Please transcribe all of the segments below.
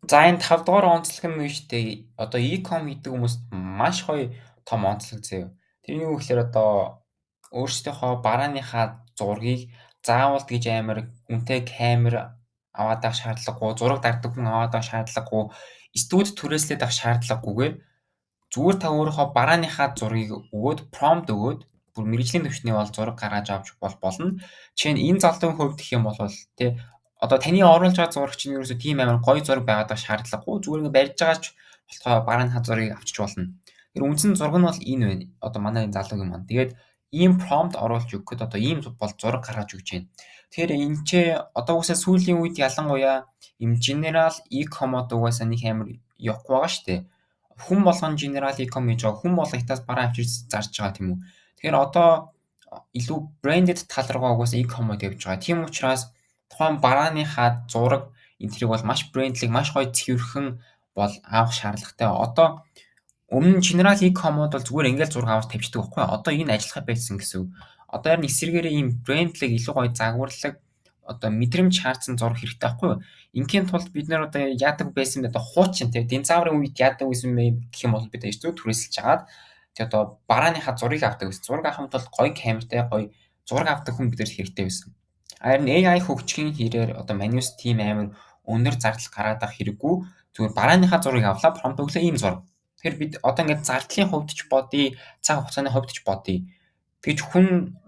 За, энэ 5 дугаар онцлог нь юу штэ, одоо e-com хийдэг хүмүүст маш гоё том онцлог заяа. Тэр нь юу гэхээр одоо өөрсдийнхөө барааныхаа зургийг заавал гэж амар үнэтэй камер аваад авах шаардлагагүй, зураг дардаг хүн аваад авах шаардлагагүй, студи түрээслээд авах шаардлагагүйгээр зүгээр та өөрийнхөө барааныхаа зургийг өгөөд, prompt өгөөд бүр мэргэжлийн түвшний бол зураг гаргаж авч бол болно. Жишээ нь, энэ залуугийн хувьд гэх юм бол тий, одоо таны оруулж байгаа зураг чинь ерөөсөө тийм амар гоё зураг байгаад байх шаардлагагүй. Зүгээр ингээ барьж байгаа ч болохоор барааныхаа зургийг авчиж болно. Тэр үндсэн зураг нь бол энэ байна. Одоо манай энэ залуугийн маань. Тэгээд ийм prompt оруулж өгөхөд одоо ийм бол зураг гаргаж өгч байна. Тэгэхээр энэ ч одоо угаасаа сүүлийн үед ялангуяа ийм general e-com-од угаасаа нэг амар явахгүй байгаа шүү дээ. Хүн болгон general e-com хийж байгаа. Хүн болгон хятадаас бараа авчирч зарж байгаа, тийм үү. Тэгэхээр одоо илүү branded тал руугаа угаасаа e-com-од явж байгаа. Тийм учраас тухайн барааныхаа зураг энэ тэрийг бол маш брендлэг, маш гоё цэвэрхэн бол авах шаардлагатай. Одоо өмнө нь general e-com-ууд бол зүгээр ингээл зураг аваад тавьчихдаг байхгүй юу? Одоо энэ ажиллах байсан гэсэн үг. Одоо харин эсрэгээрээ ийм брендлэг, илүү гоё загварлаг, одоо мэдрэмж шаардсан зураг хэрэгтэй байхгүй юу? Ингийн тулд бид нар одоо яадаг байсан бэ? Одоо хуучин те динозаврын үед яадаг байсан бэ гэх юм бол бид зүг түрээсэлж хагаад тэг одоо барааныхаа зургийг авдаг байсан. Зураг авахын тулд гоё камертай, гоё зураг авдаг хүн бидэрт хэрэгтэй байсан. Харин AI хөгжихийн хэрээр одоо манюс тийм амар өндөр зардал гаргаад авах хэрэггүй, зүгээр барааныхаа зургийг авлаа, prompt өглөө, ийм зураг. Тэгэхээр бид одоо ингээд зардлын хувьд ч бодъё, цаг хугацааны хувьд ч бодъё. Тэгж хүн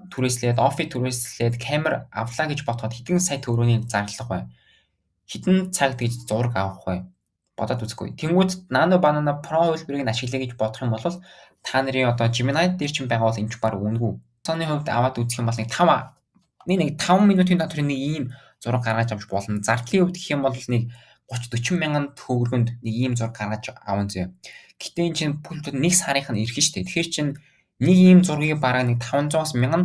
түрээслээд, офис түрээслээд, камер авлаа гэж бодоход хэдэн сая төгрөгийн зарлага бай. Хэдэн цаг тэгж зураг авах вэ? Бодоод үзэхгүй. Тэнгүүд Nano Banana Pro хувилбарыг нь ашиглая гэж бодох юм бол та нарын одоо Gemini дээр чинь байгаа бол энэ ч баг үнэгүй. Цооны хувьд аваад үзэх юм бол нэг 5 минутын дотор нэг ийм зураг гаргаж авч болно. Зардлын хувьд гэх юм бол нэг 30 40 мянган төгрөгөнд нэг ийм зураг гаргаж аван зөө. Гэтэ энэ чинь бүхэл бүтэн нэг сарынх нь ирэх нь шүү дээ. Тэгэхээр чинь нэг ийм зургийг бараг нэг 500-аас 1000